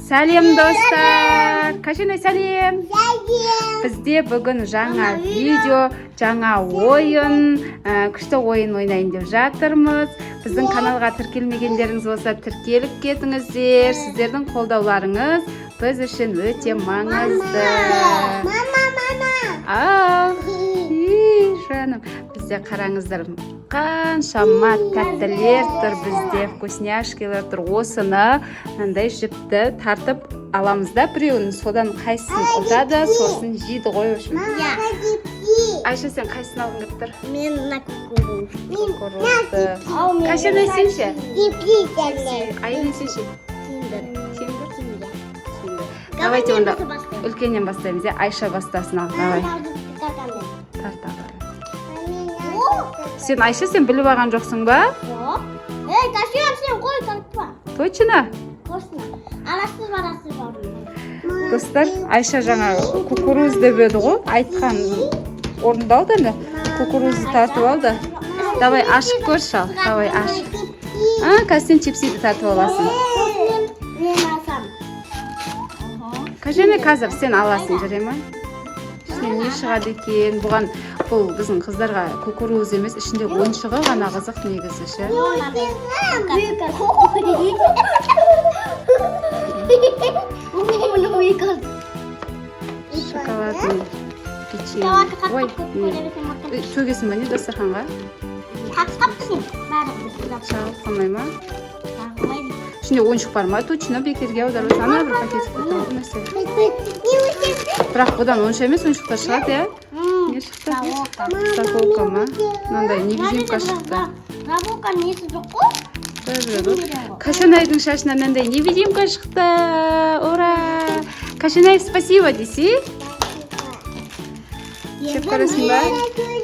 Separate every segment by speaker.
Speaker 1: Сәлем, достар! Кашина, сәлем! Бізде бүгін жаңа видео, жаңа ойын, күшті ойын ойнайын деп жатырмыз. Біздің каналға тіркелмегендеріңіз болса, тіркеліп кетіңіздер. Сіздердің қолдауларыңыз біз үшін өте маңызды.
Speaker 2: Мама, мама.
Speaker 1: Ау, и, жаным, бізде қараңыздар, қаншама тәттілер тұр бізде, вкусняшкилер тұр. Осыны мынандай жіпті тартып аламыз да, біреуін, содан қайсысын ұтады, сосын жейді ғой, в общем. Айша, сен қайсысын алғың келіп тұр?
Speaker 2: Мен на кукурузу.
Speaker 1: Кукурузды. Кашина, сен ше? Айлин, сен ше?
Speaker 2: Киндер.
Speaker 1: Киндер? Киндер. Давайте онда үлкеннен бастаймыз, иә? Айша бастасын. Ал, давай, тарта бер. Сен, Айша, сен біліп алған жоқсың ба?
Speaker 2: Жоқ. Ей, Кашина, сен қой, тартпа.
Speaker 1: Точно?
Speaker 2: Точно. Арасыз, арасыз бар.
Speaker 1: Достар, Айша жаңа кукуруз деп еді ғой, айтқан орындалды енді, кукурузды тартып алды. Давай, ашып көрші. Ал, давай, аш. А, қазір сен чипсиді тартып аласың.
Speaker 2: Мен алсам.
Speaker 1: Кәжене, қазір сен аласың, жарай ма? Ішінен не шығады екен бұған? Бұл біздің қыздарға кукуруз емес, ішінде ойыншығы ғана қызық негізі ше. Шоколадный печенье. Ой, не. Үй, төгесің ба, не, дастарханға? Шағылып қалмай ма? Ішінде ойыншық бар ма точно? Бекерге аударып отырсың. Ана бір пакетик тұр ғой, нәрсе. Бірақ бұдан онша емес ойыншықтар шығады, иә? Не шықты? Страховка ма? Мынандай невидимка шықты.
Speaker 2: Страховка несі жоқ қой?
Speaker 1: Құдай біледі ғой. Кашанайдың шашынан мынандай невидимка шықты, ура! Кашанай, спасибо десе. Жеп көресің ба?
Speaker 2: Енді кімнің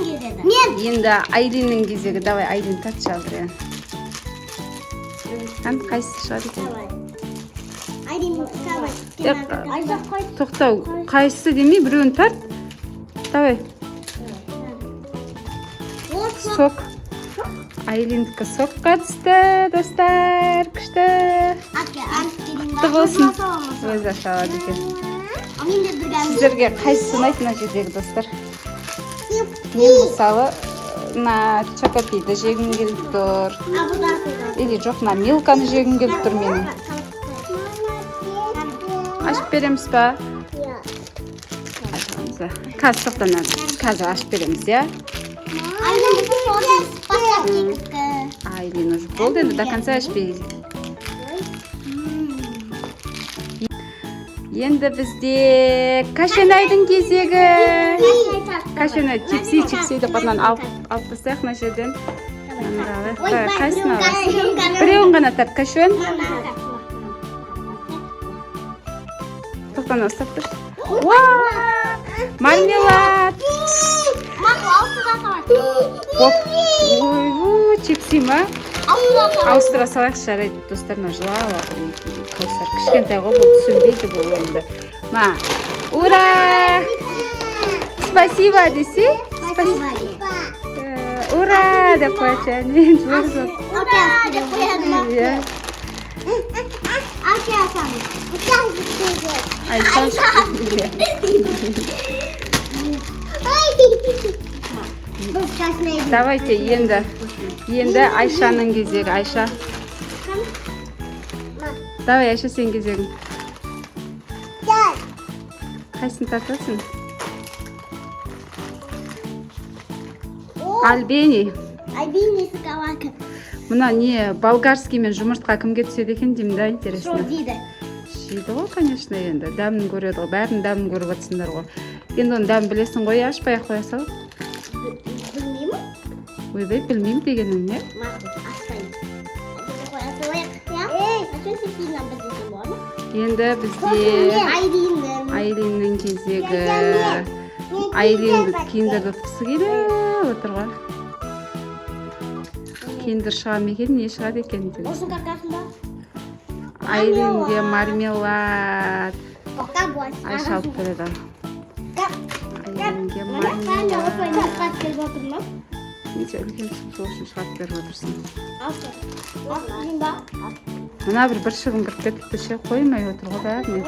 Speaker 2: кезегі? Мен.
Speaker 1: Енді Айлиннің кезегі. Давай, Айлин, тартшы. Ал, біреуін. Қане, қайсысы шығады екен?
Speaker 2: Айлин, давай. Айзақ, қой.
Speaker 1: Тоқта, қайсысы демей, біреуін тарт, давай. Сок. Айлиндікі сокқа түсті, достар, күшті. Құтты болсын. Өзі аша алады екен.
Speaker 2: Мен де бір.
Speaker 1: Сіздерге қайсысы ұнайды мына жердегі, достар? Мен, мысалы, мына чокопиді жегім келіп тұр или жоқ, мына Милканы жегім келіп тұр менің. Ашып береміз ба? Ашамыз ба қазір? Тоқта, қазір ашып береміз, иә. Айлин уже болды енді, до конца ішпей. Енді бізде Кашенайдың кезегі. Кашенай, чипси, чипси деп, мынаны алып тастайық мына жерден. Мынаны алайық. Қайсысын аласың? Біреуін ғана тарт, Кашен. Тоқта, мына ұстап тұр. Уа, мармелад! Оп, ойбу, чипси ма? Ауыстыра салайықшы. Жарайды, достар. Мына жылап жатыр Кәусар, кішкентай ғой бұл, түсінбейді бұл ойынды. Ма, ура! Спасибо десе. Спасибо. Ура деп қояды және жылап жылап.
Speaker 2: Ура деп қояды ма?
Speaker 1: Иә.
Speaker 2: Айша.
Speaker 1: Айша. Иә. Давайте, енді Айшаның кезегі. Айша, давай, Айша, сен кезегің. Қайсысын тартасың? Альбени.
Speaker 2: Альбини шоколадка.
Speaker 1: Мына не, болгарский мен жұмыртқа кімге түседі екен деймін да, интересно.
Speaker 2: Сол дейді.
Speaker 1: Жейді ғой, конечно, енді дәмін көреді ғой, бәрінің дәмін көріп жатсыңдар ғой енді. Оның дәмін білесің ғой, иә? Ашпай ақ қоя сал.
Speaker 2: Білмеймін.
Speaker 1: Ойбай, білмеймін дегенің не?
Speaker 2: Мақұл, ашпаймын. Қоя салайық, иә? Ей, қашан сен бізде болады ма?
Speaker 1: Енді бізде
Speaker 2: Айлиннің.
Speaker 1: Айлиннің кезегі. Айлин киндерді ұтқысы келіп отыр ғой. Киндер шыға ма екен, не шығады екен деп.
Speaker 2: Осының каркасын ба?
Speaker 1: Айлинге мармелад.
Speaker 2: Тоқта, былай.
Speaker 1: Айша алып береді. Айлинге
Speaker 2: Мына сен де осылай
Speaker 1: мармелад.
Speaker 2: нұсқап келіп отыр ма?
Speaker 1: Сен үлкен сол үшін шығарып беріп отырсың.
Speaker 2: Ал, ал, ба?
Speaker 1: Мына бір шыбын кіріп кетіпті ше, қоймай отыр ғой бәріне.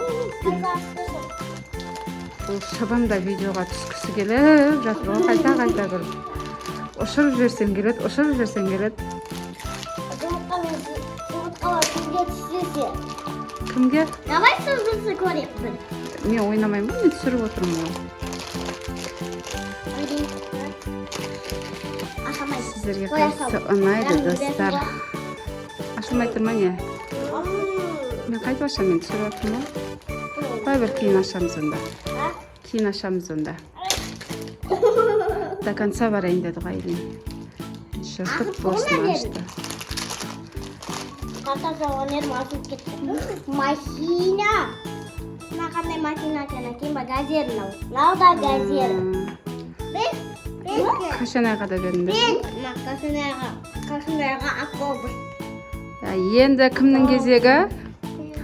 Speaker 1: Бұл шыбын да видеоға түскісі келіп жатыр ғой, қайта қайта кіріп. Ұшырып жіберсем келеді, ұшырып жіберсем келеді.
Speaker 2: Жұмыртқалар кімге түссе?
Speaker 1: Кімге?
Speaker 2: Давай сызғысы көрейік бір.
Speaker 1: Мен ойнамаймын ғой, мен түсіріп отырмын ғой.
Speaker 2: Айдин. Ашамайды.
Speaker 1: Сіздерге
Speaker 2: Қоя
Speaker 1: қайсысы
Speaker 2: сал.
Speaker 1: ұнайды,
Speaker 2: Бәрін
Speaker 1: достар?
Speaker 2: білесің.
Speaker 1: Ашылмай тұр ма, не? Мен қайтып ашамын, мен түсіріп жатырмын ғой. Қой, бір кейін ашамыз онда.
Speaker 2: А?
Speaker 1: Кейін ашамыз онда. До конца барайын деді ғой Айлин. Жыртып
Speaker 2: Ағып
Speaker 1: болсын
Speaker 2: болма.
Speaker 1: Ашты.
Speaker 2: Қата салған едім, ашылып кетті. Машина. Мына қандай машина екен, әкем ба? Газель мынау. Мынау да газель. Бес. Бес.
Speaker 1: Қашанайға да беріңдер.
Speaker 2: Мына Қашанайға автобус.
Speaker 1: Енді кімнің кезегі?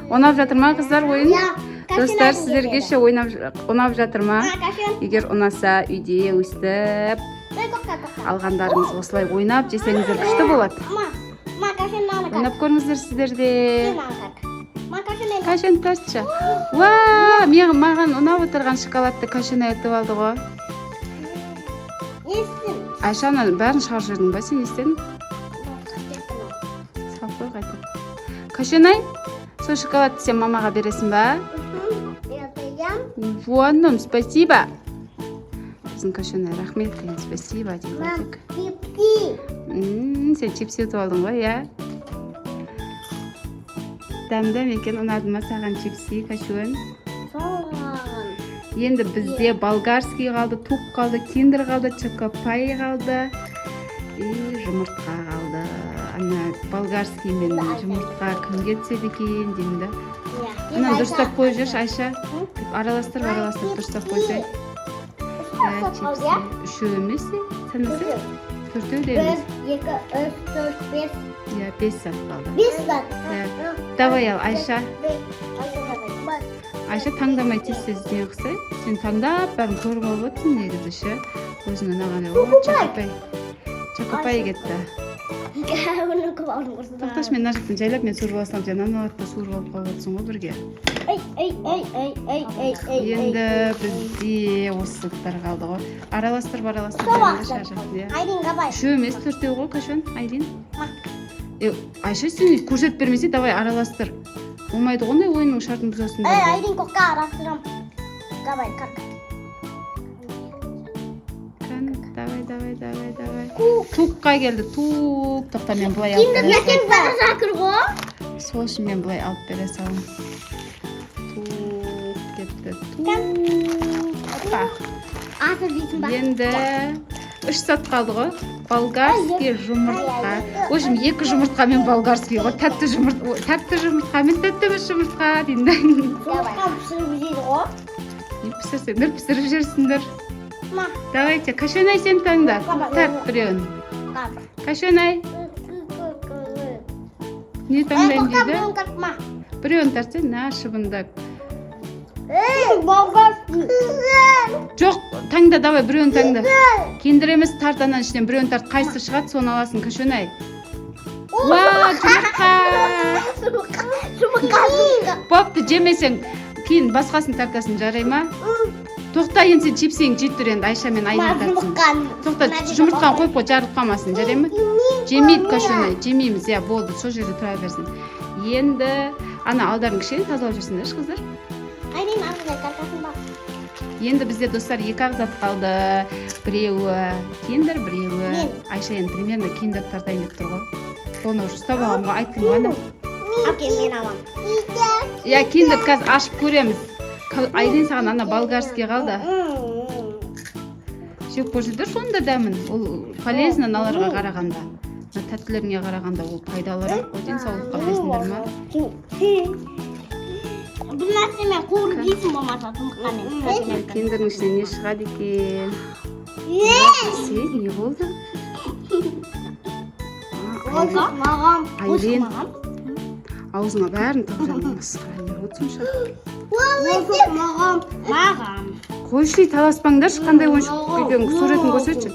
Speaker 1: Ұнап жатыр ма, қыздар, ойын?
Speaker 2: Иә.
Speaker 1: Достар, сіздерге ше, ойнап ұнап жатыр ма?
Speaker 2: Қашан?
Speaker 1: Егер ұнаса, үйде өстіп
Speaker 2: Ей, тоқта, тоқта.
Speaker 1: алғандарыңыз осылай ойнап жесеңіздер, күшті болады.
Speaker 2: Ма, ма, қашан мынаны көр.
Speaker 1: Ойнап көріңіздер сіздер де.
Speaker 2: Сен мынаны көр. Ма, қашан енді.
Speaker 1: Кәшен, тартшы. Уа, мен маған ұнап отырған шоколадты Кәшен ұтып алды ғой.
Speaker 2: Не істің?
Speaker 1: Айша, ана бәрін шығарып жібердің ба? Сен не істедің? Салып қой қайтып. Кәшенай, сол шоколадты сен мамаға бересің ба?
Speaker 2: Берем.
Speaker 1: Вон, спасибо. Біздің Кәшенай рахмет деген, спасибо дейді.
Speaker 2: Мам,
Speaker 1: Тек.
Speaker 2: чипсы.
Speaker 1: Сен чипсы ұтып алдың ғой, иә? Дәмді ме екен, ұнады ма саған чипсы, Кәшен?
Speaker 2: Соған.
Speaker 1: Енді бізде болгарский қалды, тук қалды, киндер қалды, чокопай қалды и жұмыртқа қалды. Ана болгарский мен жұмыртқа кімге түседі екен деймін да.
Speaker 2: Иә.
Speaker 1: Ана дұрыстап қойып жіберші, Айша. Араластырып, араластырып дұрыстап қойсай. Иә, чипсы. Үшеу емес те, санаса төртеу де
Speaker 2: Бір,
Speaker 1: емес.
Speaker 2: екі, үш, төрт, бес.
Speaker 1: Иә, бес зат қалды.
Speaker 2: Бес зат.
Speaker 1: Так, давай, ал, Айша. Айша, таңдамай тез тез не қылсай. Сен таңдап бәрін көріп алып отырсың негізі ше. Өзіңе ұнаған. О, чокопай, чокопай кетті. Тоқташы, мен мына жақтан жайлап мен суырып ала саламын. Сен ана жақта суырып алып қалып отырсың ғой бірге.
Speaker 2: Ей, ей, ей, ей, ей, ей, ей.
Speaker 1: Енді бізде осы заттар қалды ғой. Араластырып, араластырып
Speaker 2: Сол
Speaker 1: беріңдерші
Speaker 2: уақытта.
Speaker 1: ар жақты, иә.
Speaker 2: Айдин, давай.
Speaker 1: Үшеу емес, төртеу ғой, Кашан, Айлин.
Speaker 2: Ма.
Speaker 1: Е, Айша, сен көрсетіп бермесе, давай араластыр. Болмайды ғой, ондай ойынның шартын бұзасың.
Speaker 2: Ей, Айдин, көкке араластырам. Давай, как?
Speaker 1: Кәні, давай, давай, давай, давай.
Speaker 2: Кук.
Speaker 1: Тукқа келді, тук. Тоқта, мен былай алып
Speaker 2: Киндер
Speaker 1: бере
Speaker 2: екен бара жатыр ғой.
Speaker 1: саламын. Сол үшін мен былай алып бере саламын. Тук кетті, тук. Опа.
Speaker 2: Асып жейсің ба?
Speaker 1: Енді үш зат қалды ғой: болгарский, жұмыртқа. В общем, екі жұмыртқа мен болгарский ғой. Тәтті жұмыртқа, тәтті жұмыртқа мен тәтті емес жұмыртқа деймін да.
Speaker 2: Жұмыртқа пісіріп жейді ғой.
Speaker 1: Не пісірсеңдер, пісіріп жіберсіңдер.
Speaker 2: Ма.
Speaker 1: Давайте, Кашенай, сен таңда, тарт біреуін.
Speaker 2: Қап.
Speaker 1: Кашенай, не таңдаймын
Speaker 2: Тоқта,
Speaker 1: дейді?
Speaker 2: біреуін тартма.
Speaker 1: Біреуін тартса, на, шыбынды.
Speaker 2: Ей, болгарский.
Speaker 1: Жоқ, таңда, давай, біреуін таңда. Киндер емес, тарт ананың ішінен біреуін тарт. Қайсысы шығады, соны аласың, Кашенай. Уа, жұмыртқа!
Speaker 2: Жұмыртқа.
Speaker 1: Бопты, жемесең, кейін басқасын тартасың, жарай ма? Тоқта, енді сен чипсиң жей тұр енді, Айша мен Айлин тартсын. Тоқта, жұмыртқаны қойып қой, жарылып қалмасын, жарай ма? Жемейді Кашонай, жемейміз, иә, болды, сол жерде тұра берсін. Енді ана алдарын кішкене тазалап жүрсіңдерші, қыздар.
Speaker 2: Айдин, ары тартасың ба?
Speaker 1: Енді бізде, достар, екі ақ зат қалды: біреуі киндер, біреуі
Speaker 2: Мен.
Speaker 1: Айша енді примерно киндер тартайын деп тұр ғой. Соны уже ұстап алғанмын ғой, айттым ғой ана.
Speaker 2: Окей, мен аламын.
Speaker 1: Иә, киндер қазір ашып көреміз. Айлин, саған ана болгарский қалды. Жеп көрсеңдерші оның да дәмін. Ол полезно аналарға қарағанда, мына тәттілеріне қарағанда ол пайдалырақ қой денсаулыққа, білесіңдер ма?
Speaker 2: Бір нәрсемен қуырып жейсің болмаса жұмыртқамен.
Speaker 1: Киндердің ішінен не шығады екен? Сен, не болды? А, Айлин,
Speaker 2: Маған.
Speaker 1: Айлин. Аузыңа бәрін тығып жатыр, масқара, не болды сонша?
Speaker 2: Маған. Маған.
Speaker 1: Қойшы, таласпаңдаршы. Қандай ойыншық екенін суретін көрсетші.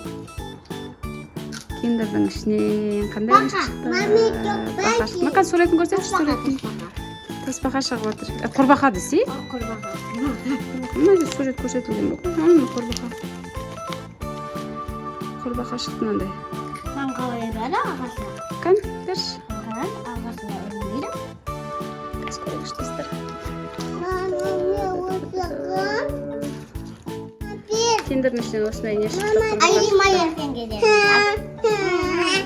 Speaker 1: Киндердің Киндердің ішінен қандай ойыншық
Speaker 2: Бақа.
Speaker 1: шықты?
Speaker 2: Маме, жоқ,
Speaker 1: Бақа шықты. Мақан, суретін көрсетші, суретін. Тасбақа шығып отыр. Құрбақа десе.
Speaker 2: Құрбақа.
Speaker 1: Мына жерде сурет көрсетілген бе? Міне, құрбақа. Құрбақа шықты мынандай.
Speaker 2: Маған қалай берді ағасына?
Speaker 1: Кән, берші.
Speaker 2: Маған ағасына үрмейді.
Speaker 1: Қазір көрейікші, достар.
Speaker 2: Мама, мен осыған.
Speaker 1: Киндердің ішінен осындай не шықты? Құрбақа
Speaker 2: Ай,
Speaker 1: шықты.
Speaker 2: Майя сенге де.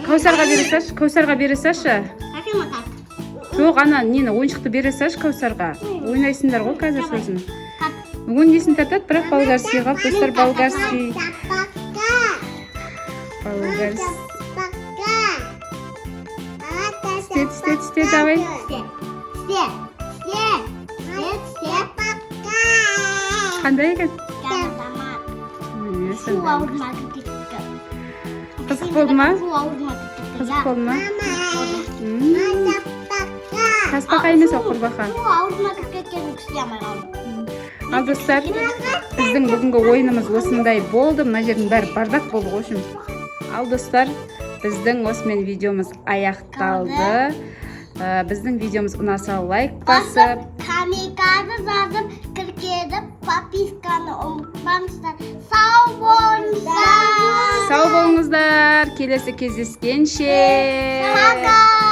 Speaker 1: Кәусарға бере салшы, Кәусарға бере салшы.
Speaker 2: Афина, как?
Speaker 1: Жоқ, ана нені, ойыншықты бере салшы Кәусарға. Ойнайсыңдар ғой қазір сосын.
Speaker 2: Как?
Speaker 1: Бүгін несін тартады, бірақ болгарский ға, достар, болгарский. Болгарский. Істе, істе, істе, давай.
Speaker 2: Істе. Істе. Істе. Істе.
Speaker 1: Қандай екен?
Speaker 2: Томат.
Speaker 1: Міне,
Speaker 2: Су
Speaker 1: сондай.
Speaker 2: ауызыма кіріп кетті.
Speaker 1: Қызық болды ма?
Speaker 2: Су аузыма кіріп кетті.
Speaker 1: Қызық болды ма? Тасбақа емес, ол құрбақа.
Speaker 2: Су аузыма кіріп кеткен, істей алмай қалдым.
Speaker 1: Ал, достар, біздің бүгінгі ойынымыз осындай болды. Мына жердің бәрі бардак болды ғой, в общем. Ал, достар, біздің осымен видеомыз аяқталды. Біздің видеомыз ұнаса, лайк басып,
Speaker 2: Комментарий жазып, кіркеліп, подписканы ұмытпаңыздар. Сау болыңыздар.
Speaker 1: Сау болыңыздар, келесі кездескенше.
Speaker 2: Пока.